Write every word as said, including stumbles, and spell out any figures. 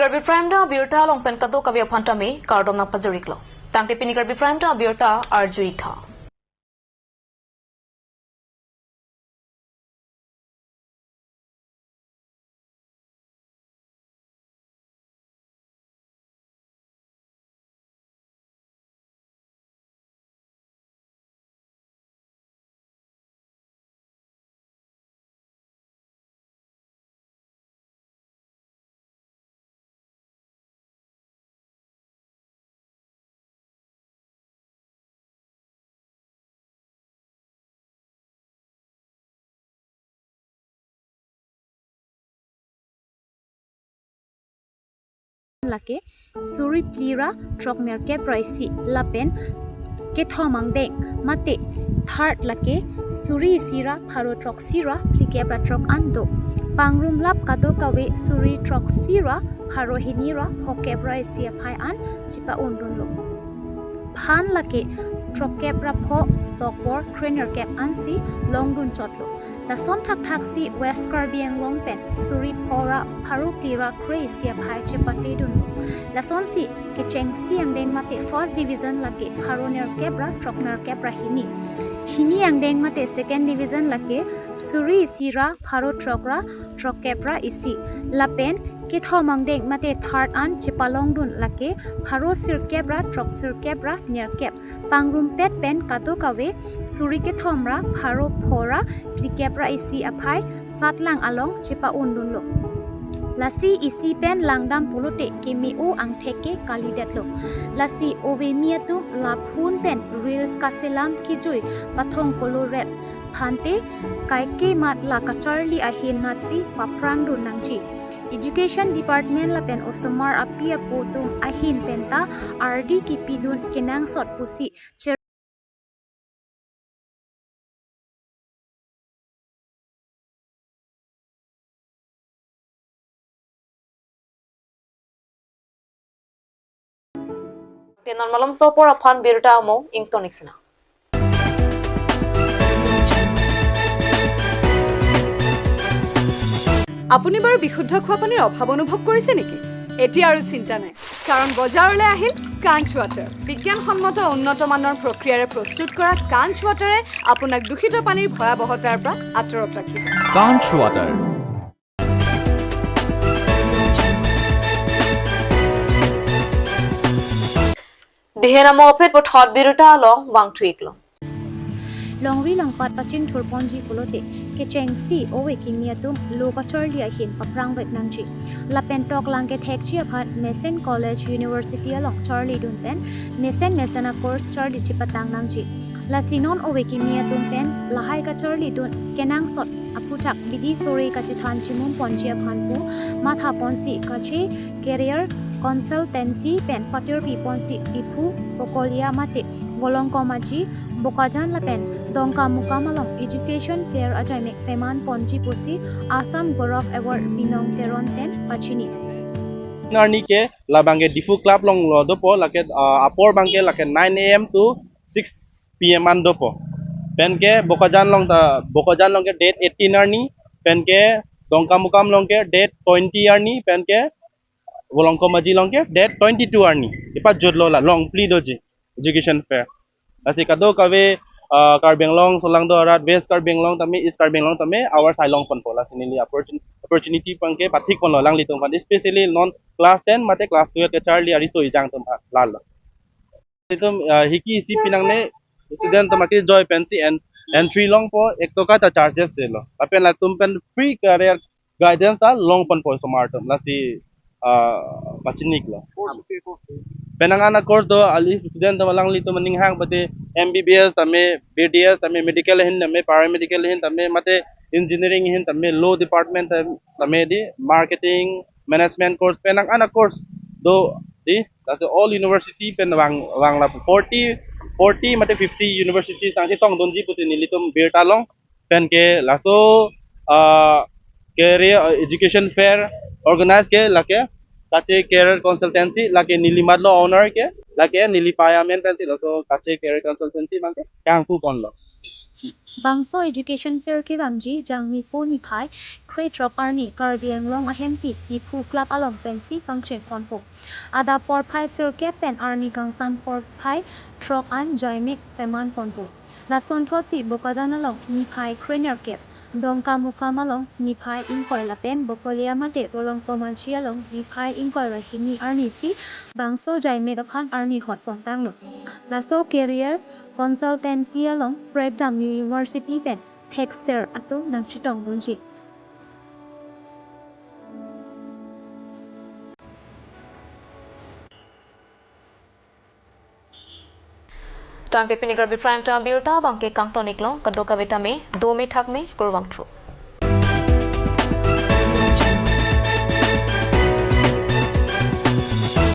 Karbi Prime Time abirta along pen kadokave aphan tame kardom nangpajir-iklo. Tangte pini Karbi Prime Time abirta arju-ik tha. Lake suri phli ra throk nerkep ra isi lapen kethom angdeng mate third lake suri isi ra pharo throksi ra phlikep ra throk an do. Pangrum lap kadokave suri throksi ra pharo hini ra phokep ra isi aphai an chepa-un dunlo. Phan lake throkkep ra pho tokbor krenerkep ansi longdun chotlo. Lason thakthaksi West Karbi Anglong pen suri pho ra pharo phli ra kre isi aphai chepate dunlo. Lasonsi kechengsi angdeng mate first division lake pharo nerkep ra throk nerkep ra hini. Hini angdeng mate second division lake suri isi ra pharo throk ra throkkep ra isi. Lapen kethom angdeng mate third an chepalongdun lake pharo sirkep ra throksirkep ra nerkep. Pangrumpet pen kadokave suri kethom ra pharo pho ra phlikep ra isi aphai satlang along chepa-un dunlo. Lasi isi pen langdam pulote keme-o angthek ke kalidetlo. Lasi ove kimi atum laphun pen reels kaselam kijui pathong koloret phante kaike mat la kacharli ahin natsi paphrang dun nangji. Education Department lapen osomar api apo atum ahin penta ardi kipidun kenangsot pusi cher- Te non malomso apor aphan birta amo ingtonik sina. আপুনি বাৰু বিশুদ্ধ খোৱা পানীৰ অভাৱ অনুভৱ কৰিছে নেকি? এতিয়া আৰু চিন্তা নাই, কাৰণ বজাৰলৈ আহিল কাঞ্চ ৱাটাৰ। বিজ্ঞানসন্মত উন্নত মানৰ প্ৰক্ৰিয়াৰে প্ৰস্তুত কৰা কাঞ্চ ৱাটাৰে আপোনাক দূষিত পানীৰ ভয়াৱহতাৰ পৰা আঁতৰত ৰাখিব। Kanch Water. Dihen amo aphet puthot birta along vangthu-iklo. Longri longpat pachingthur ponji pulote kechengsi ove kimi atum lo kacharli ahin paphrang vek nangji. Lapen toklang kethekji aphan mesen college university along charlidun pen mesen mesen a-course charli chepatang nangji. Lasi non ove kimi atum pen lahai kacharlidun kenangsot aphuthak bidi sore kachethan chimum ponji aphan pu matha ponsi kache career consultancy pen patirpi ponsi Diphu, Bokolia mate Volongkom Aji, Bokajan lapen Dongkamukam along education fair ajaimek peman ponji pusi Assam Gaurav Award Binong Teron pen pachini. Arni ke labang ke Diphu Club along lo dopo, lake, ah, apor abang ke lake nine a m to six p m an dopo. Penke Bokajan along ta, Bokajan along ke date eighteen arni, penke Dongkamukam along ke date twenty arni, penke Volongkom Aji along ke date twenty-two arni. Ipat jut lo la, long phli doji education fair. Lasi kadokave, ah, Karbi Anglong, solangdo arat, West Karbi Anglong tame, East Karbi Anglong tame, ahavar sai long ponpo. Lasi neli opportun-, opportunity abang ke pathik ponlo alanglitum aphan. Especially non class ten mate class twelve kacharli ariso ejang atum aphan lalo. Itum, ah, hiki isi pinangne student atum ake join pensi en-, entry longpo, ek toka ta charges lo. Lapen latum pen free career guidance ta long ponpo osomar atum, lasi, ah, pachini-iklo. Penang an a-course do, ali student atum alanglitum aning hang pati M B B S tame, B D S tame, medical ahin tame, paramedical ahin tame, mate engineering ahin tame, law department tam-, tame di, marketing, management course, penang an a-course do di, lasi all university pen vang, vang la forty, forty mate fifty universities tangsi tongdunji pusi nelitum birta long. Penke laso, ah, career, ah, education fair organize ke lake Kache Career Consultancy, lake neli mat lo owner ke, lake neli payment pensi laso Kache Career Consultancy abang ke kangpu ponlo. Bangso education fair kevangji Jangmipo niphai krethrok arni Karbi Anglong ahempi Diphu Club along pensi kangcheng ponpo. Adap porphai sirkep pen arni kangsam porphai throk an jaimek peman ponpo. Lason thotsi Bokajan along niphai krenerkep, Dongkamukam along niphai ingkoi lapen Bokolia mate Bolong Komanchi along niphai ingkoi ra hini arnisi bangso jaimek aphan arni hot pontanglo. Laso career consultancy along prekdam university pen thekser atum nangchetongdunji. Tangte pini Karbi Prime Time birta abangke kangton-iklo, kadokave tame dome thakme, kurvangthu.